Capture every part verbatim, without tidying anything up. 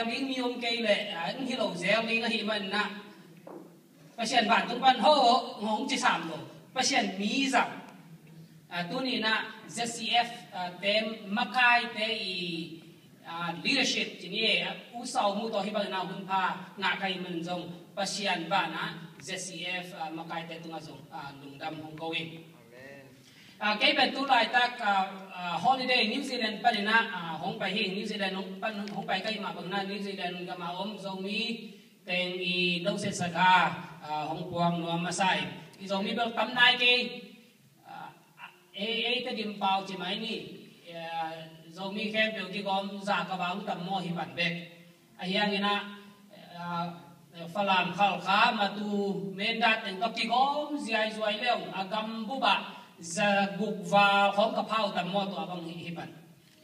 ding mi om kei leh, ah, hong hi lo zel ding ahih manin ah, Pasian vantung pan ho, hong ci sam lo. Pasian mi zang. Ah, tuni in ah Z C F, ah, te makaite i, ah, leadership ci ni e, ah, U Sau Mu tawh hih bangin ah hun pha ngah ka hih manin zong Pasian vanah Z C F, ah, makaite tungah zong, ah, lungdam hong ko ing. Amen. Ah, kei pen tu laitak, ah, ah, holiday New Zealand panin ah, ah, hong pai hi. New Zealand hong pan, hong pai ka hih mah bangin ah New Zealand gam a om Zomi teng i lo setsak a, ah, hong puak nuam masa hi. I Zomi bel tam nai kei. Ah, ei, ei Tedim pau ci mai ni. Ah, Zomi khempeuh kigawm za ka bang tam maw hi pan bek. Ahi hangin ah, ah, Falam, Khalkha, Matu, Mindat teng tawh kigawm ziaizuai leng a gam bup ah za guk val khawng ka phau tam maw, tua bang hi, hi pan.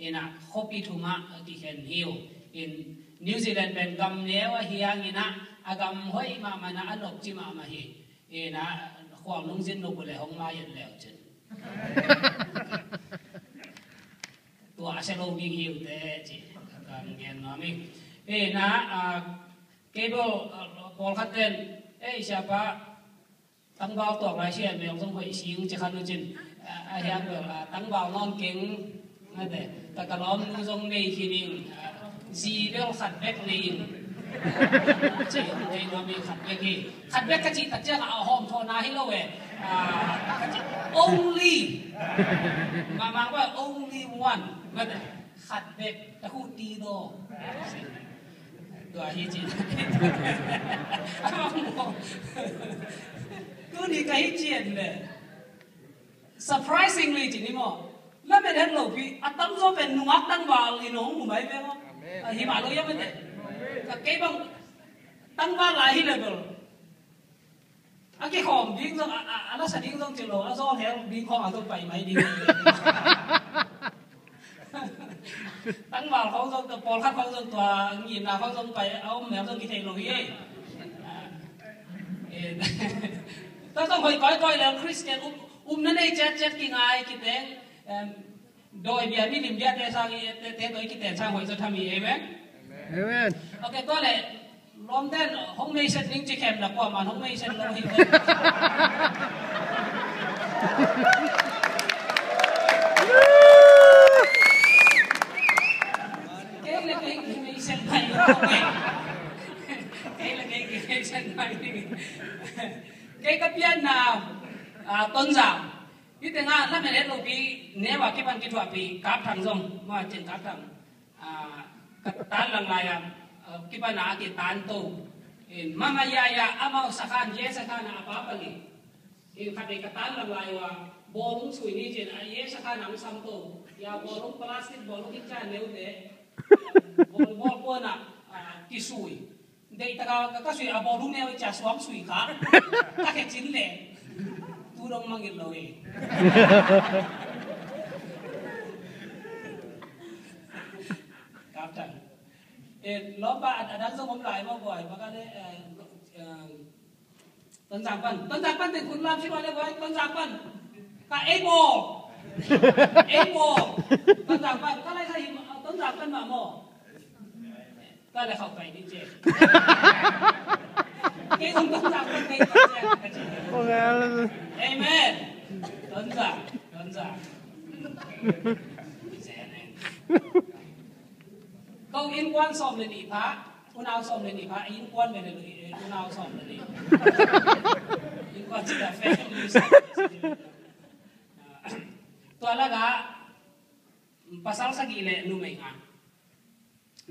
In ah khuapi thum ah kikhen hi uh. In New Zealand pen gam neu ahi hangin ah a gam hoih mahmah in ah a nop ci mahmah hi. In ah khual nung zin nop uh leh hong mai et leu cin. Tua a sia lo ding hi uh teh ci ka gen nuam ing. In ah, ah, kei bel, ah, pawlkhat ten, "Ei, siapa, tangval tuak lai sia, mel zong hoih sing," ci khan uh cin. Ah, a hiang bel, ah, tangval nawn keng, mate, ka, ka lawmnu zong nei khin ing, ah, zi bel khat bek nei ing. Ci, nei nuam ing, khat bek hi. Khat bek ka cih tak ciang a hawm thawhna hi lo e. Ah, ka cih, only. Mahmah bang, only one. Mate, khat bek, ka hu ti do. Tua hi ci. Tuni ka hi ci en le. Surprisingly ci ni maw. Lamet het lo pi, a tamzaw pen nungak tangval in hong mu mai ve maw. Amen. Ah, hi mah lo hiam mate. Ka kei bang tangval lai hi le bel. A kikhawm ding zong, a, a, a lasa ding zong ci lo, a zawn hel ding khawng a zong pai mai ding. Tangval khawng zong, pawlkhat khawng zong tua, ngimna khawng zong pai, a om mel zong kithei lo hi. Eh, tua zong hoih kawikawi le Christian um, umna nei ciatciat kingai kiteng, em, dawi bia, milim biate sang i, te, te tawh i kiten sang hoih zaw tham hi, amen? Amen. Ok, tua leh, lawmten hong meiset ning ci khem la, kuaman hong meiset lo hi. Kei le kei, kei meiset mai lo, ok. Kei le kei, kei meiset mai. Kei ka pianna, ah, Tonzang. Hih tengah lamet het lopi, neu a kipan kithuahpih Kap Thang zong, mah cin Kap Thang. Ah, ka tan lang lai ah, ah, kipan a kitan to. In, mama ya ya, amau sakhan, ye sakhan a pa pali. In, khat ei ka tan lang lai ua, bawlung sui ni cin, a ye sakhan ang sam to. Ya bawlung plastic, bawlung hi chan neu te. Bawl, bawl kuan a, ah, kisui. Deih taka ka, ka sui a bawlung neu i cia suang sui kha. Ka khe cin le. Tu dong mangil lo e. Kap tan. Eh, lawmpa a, a dang zong om lai maw, buai. Maka le, eh, eh, Tonzang pan. Tonzang pan te kun lam si buai le buai. Tonzang pan. Ka ei bawl. Ei bawl. Tonzang pan. Ka lai sa hi, Tonzang pan mah maw. Tua leh khauh pai ding ci. Kei zong Tonzang pan kei pai ciang ka ci. Amen. Tonzang, Tonzang. Ko innkuan sawm le nih pha, unau sawm le nih pha, innkuan ve le unau sawm le nih. Innkuan ci a family. Tua lakah pasal sagih le numei nga.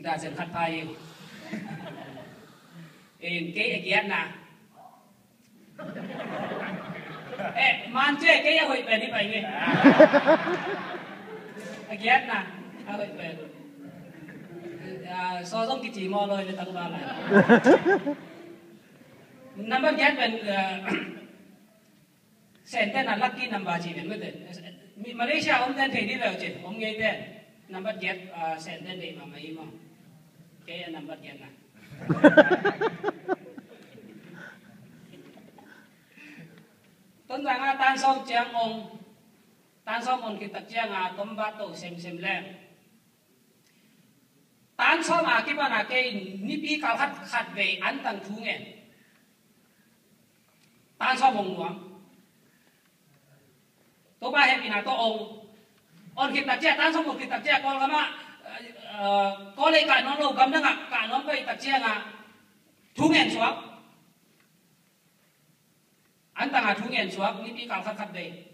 Dazen khat pha hi. In kei a giatna. Eh, man ce kei a hoih pen hi pai nge. A giatna, a hoih pen. Ah, saw zong kici maw loi le tangval lai. Number giat pen, ah, Senten a lucky number ci ven mete. Mi Malaysia om ten thei di leu cin, om ngei ten. Number giat, ah, Senten dei mama i maw. Kei a number giat na. Tonzang a tan sawm ciang ong, tan sawm ong khit tak ciang a tom bat to semsem leng. Tan sawm a kipan a kei nipi kal khat khat vei antang thu ngen. Tan sawm hong nuam. Topa hehpihna tawh hong on khit tak ciang, tan sawm hong khit tak ciang Kawlgam ah, eh, eh, Kawlei kah nuam lo, gamdang ah kah nuam pai tak ciang ah thu ngen suak. Antang a thu ngen suak, nipi kal khat khat vei.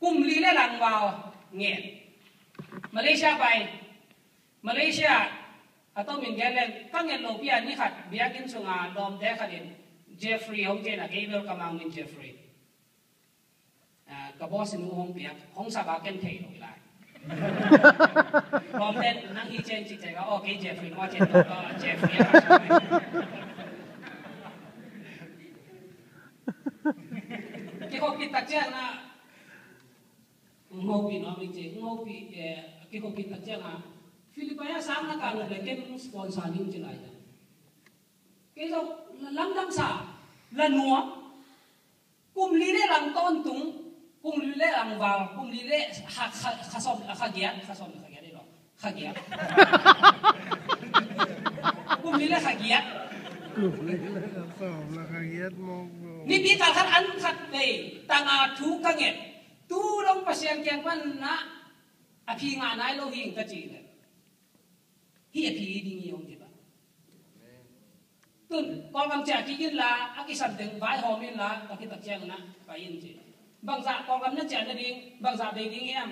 Kum li le lang val ngen. Malaysia pai. Malaysia a tomin gen leng ka ngen lo pi a, ni khat biakinn sunga lawmte khat in Jeffrey hong ci in a, kei bel ka mang min Jeffrey. Ah, ka boss nu hong piak, hong sap a ken thei lo lai. Lawmte nang hi ciang ci ciang a, aw kei Jeffrey maw ci in, aw Jeffrey a ka kikhop khit tak ciang a, hong hopih nuam ing ci, hong hopih, eh, kikhop khit tak ciang a, Philippines a sang na kah nop leh ken sponsor ning ci lai. Kei zong lamdang sa, la nuam. Kum li le lang tawntung, kum li le lang val, kum li le kha, kha, kha sawm, kha giat, kha sawm, kha giat, kha giat. Kum li le kha giat. Kum li le kha sawm le kha giat mawk lo. Nipi kal khat an khat vei tang a thu ka nget. Tu dong Pasian kiang pan na a phi ngah nai lo hi ing ka ci leh. Hi a phi hi ding hi hong ci ba. Tun Kawlgam ciah kik inla, a kisam teng vaihawm inla, tua khit tak ciangin ah pai in ci. Bangzah Kawlgam na ciah nading, bangzah bei ding hiam?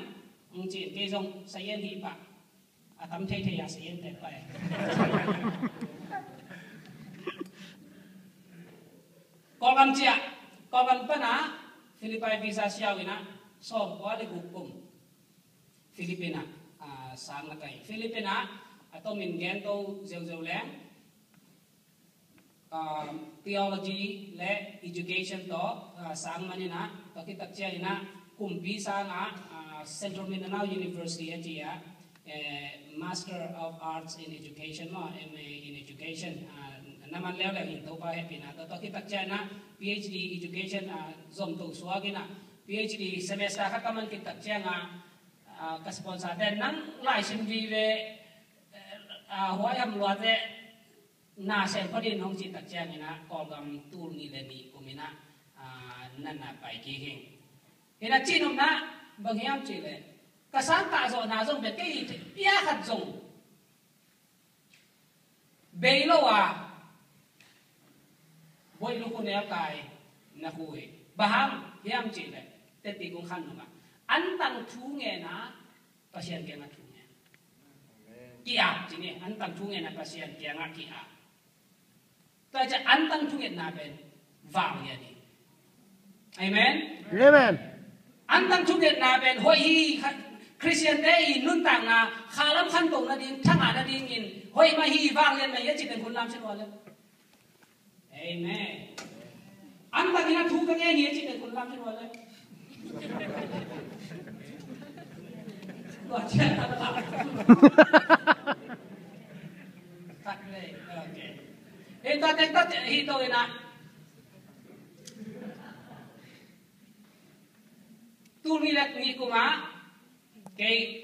Hong ci in, kei zong sayen hi pah. A tam theithei a sayen tek pah e. Kawlgam ciah, Kawlgam pan a Philippine visa siau in ah, sawm kua le guk kum. Philippine ah, ah, sang na kai. Philippine ah, a tomin gen to zeuzeu leng, ah, theology le education tawh, ah, sang man in ah, tua khit tak ciang in ah, kumpi sang ah, ah, Central Mindanao University a ci ah, eh, Master of Arts in Education maw, M A in Education, ah, na man leuleu in Topa hehpihna tawh, tua khit tak ciang in ah, P H D education, ah, zom to suak in ah, P H D semester khat ka man khit tak ciang ah, ah, ka sponsor ten nang laisim vive, eh, ah, huai ham luate na sem phot in hong cih tak ciangin ah Kawlgam tul nih le nih kum in ah, ah, na na pai kik hi. Hi na cih nopna bang hiam cih leh ka sang kah zawhna zong bek kei hi, pia khat zong bei lo a, boih lukhu neu kai na khu hi. Bang hang hiam cih leh, teti kong khan nung a, an tang thu ngen a, Pasian kiangah thu ngen. Ki-ap cih ni, an tang thu ngen a, Pasian kiangah ki-ap. Tua ciang an tang thu ngetna pen vang lian hi. Amen. Amen. An tang thu ngetna pen hoih hi, kha-, Khristiante i nuntakna khalam khanto nading, thangah nadingin hoih mah hi, vang lian mah hi a cih pen hun lam sin ua le. Amen. An tang in a thu ka ngen hi a cih pen hun lam sin ua le. Tua ciang tak tak. Tak le. Okay. Hei, tua tek tak hi to in a. Tul nih le nih kum ah kei